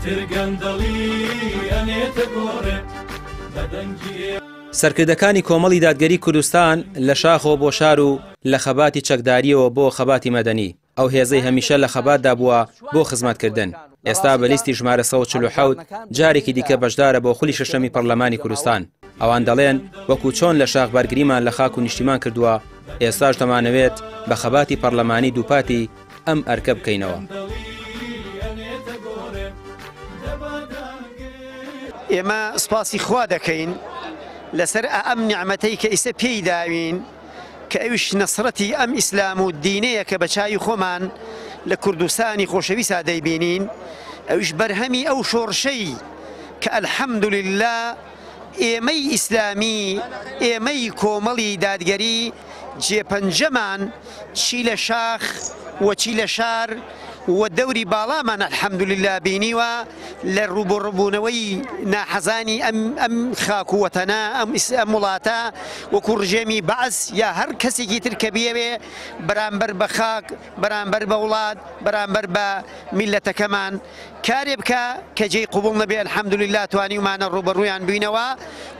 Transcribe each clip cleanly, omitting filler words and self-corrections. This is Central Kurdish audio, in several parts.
ئیتر گەندەڵی ئەنێتە گۆڕێ بە دەنگی ئێوە. سەرکردەکانی کۆمەڵی دادگەری کوردستان لە شاخەوە بۆ شار و لە خەباتی چەکدارییەوە بۆ خەباتی مەدەنی، ئەو هێزەی هەمیشە لە خەباتدا بووە بۆ خزمەتکردن، ئێستا بە لیستی ژمارە 147 جارێکی دیکە بەشدارە بۆ خولی شەشەمی پەڕلەمانی کوردستان. ئەوان دەڵێن وەکو چۆن لە شاخ بەرگریمان لە خاک و نیشتیمان کردووە، ئێستاش دەمانەوێت بە خەباتی پەڕلەمانی دووپاتی ئەم ئەرکە بکەینەوە. ئێمە سوپاسی خوا دەکەین لەسەر ئەم نیعمەتەی کە ئیسە پێی داوین کە ئەویش نەسرەتی ئەم ئیسلام و دینەیە کە بە چاوی خۆمان لە کوردستانی خۆشەویستا دەیبینین ئەویش بەرهەمی ئەو شۆڕشەی کە الحمدللە ئێمەی ئیسلامی، ئێمەی کۆمەڵی دادگەری جێپەنجەمان چی لە شاخ و چی لە شار و دەوری باڵامان الحمدللە بینیوە لە ڕووبەڕووبوونەوەی ناحەزانی ئەم ئەم خاک و وەتەنە ئەم ئەم وڵاتە وەکوو ڕژێمی بەعس یا هەر کەسێکی تر کە بیەوێ بەرامبەر بە خاک بەرامبەر بە وڵات بەرامبەر بە میللەتەکەمان کارێ بکا کە جێی قبوڵ نەبێ الحمدللە توانیومانە ڕووبەڕوویان بووینەوە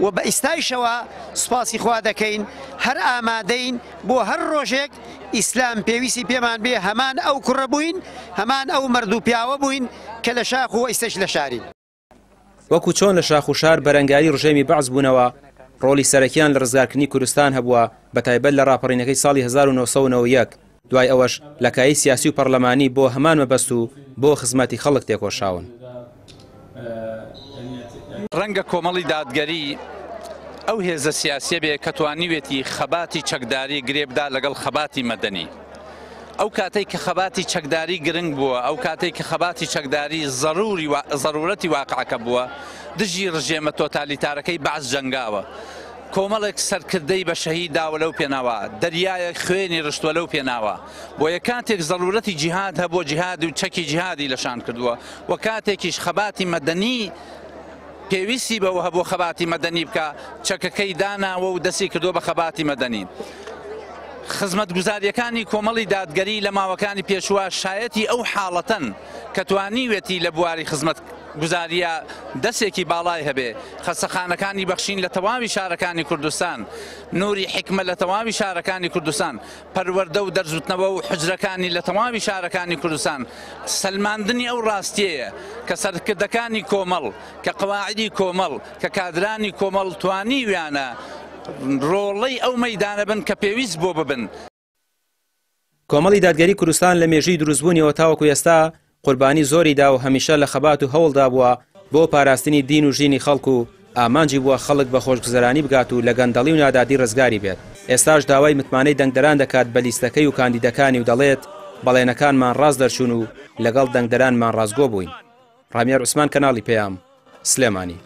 و بە ئیستایشەوە سوپاسی خوا دەکەین هەر ئامادەین بۆ هەر ڕۆژێک ئیسلام پێویستی پێمان بێ هەمان ئەو کوڕە بووین هەمان ئەو مەرد و پیاوە بووین کە لە شاخ و ئیستەش لە شارین. وەکو چۆن لە شاخ و شار بەرەنگاری ڕژێمی بەعس بوونەوە، ڕۆڵی سەرەکیان لە ڕزگارکردنی کوردستان هەبووە بەتایبەت لە ڕاپەڕینەکەی ساڵی 1991، دوای ئەوەش لە کایەی سیاسی و پەڕلەمانی بۆ هەمان مەبەست و بۆ خزمەتی خەڵک تێکۆشاون. ڕەنگە کۆمەڵی دادگەری ئەو هێزە سیاسیە بێ کە توانیوێتی خەباتی چەکداری گرێ بدا لەگەڵ خەباتی مەدەنی. ئەو کاتەی کە خەباتی چەکداری گرنگ بووە، ئەو کاتەی کە خەباتی چەکداری زەروری زەرورەتی واقعەکە بووە، دژی ڕژێمە تۆتالیتارەکەی بەعس جەنگاوە. کۆمەڵێک سەرکردەی بە شەهید داوە لەو پێناوە، دەریایەک خوێنی ڕشتووە لەو پێناوە. بۆیە کاتێک زەرورەتی جیهاد هەبووە جیهاد و چەکی جیهادی لە شان کردووە و کاتێکیش خەباتی مەدەنی پێویستی بەوە هەبوو خەباتی مەدەنی بکا چەکەکەی داناوە و دەستی کردووە بە خەباتی مەدەنی. خزمەتگوزارییەکانی کۆمەڵی دادگەری لە ماوەکانی پێشووە شایەتی ئەو حاڵەتەن کە توانیوێتی لە بواری خزمەتگوزارییە دەستێکی باڵای هەبێ، خەستەخانەکانی بەخشین لە تەواوی شارەکانی کوردستان، نوری حیکمە لە تەواوی شارەکانی کوردستان، پەروەردە و دەرسوتنەوە و حوجرەکانی لە تەواوی شارەکانی کوردستان سەلماندنی ئەو ڕاستیەیە کە سەرکردەکانی کۆمەڵ، کە قەواعیدی کۆمەڵ، کە کادرانی کۆمەڵ توانیویانە ڕۆڵەی ئەو مەیدانە بن کە پێویست بووە ببن. کۆمەڵی دادگەری کوردستان لە مێژووی دروستبوونیەوە تاوەکو ئێستا قوربانی زۆری دا و هەمیشە لە خەبات و هەوڵدا بووە بۆ پاراستنی دین و ژینی خەڵک و ئامانجی بووە خەڵک بە خۆشگوزەرانی بگات و لە گەندەڵی و نادادی ڕزگاری بێت. ئێستاش داوای متمانەی دەنگدەران دەکات بە لیستەکەی و کاندیدەکانی و دەڵێت، بەڵێنەکانمان ڕاست دەرچوون و لەگەڵ دەنگدەرانمان ڕاستگۆ بووین. ڕامیار عوسمان کەناڵی پەیام، سلێمانی.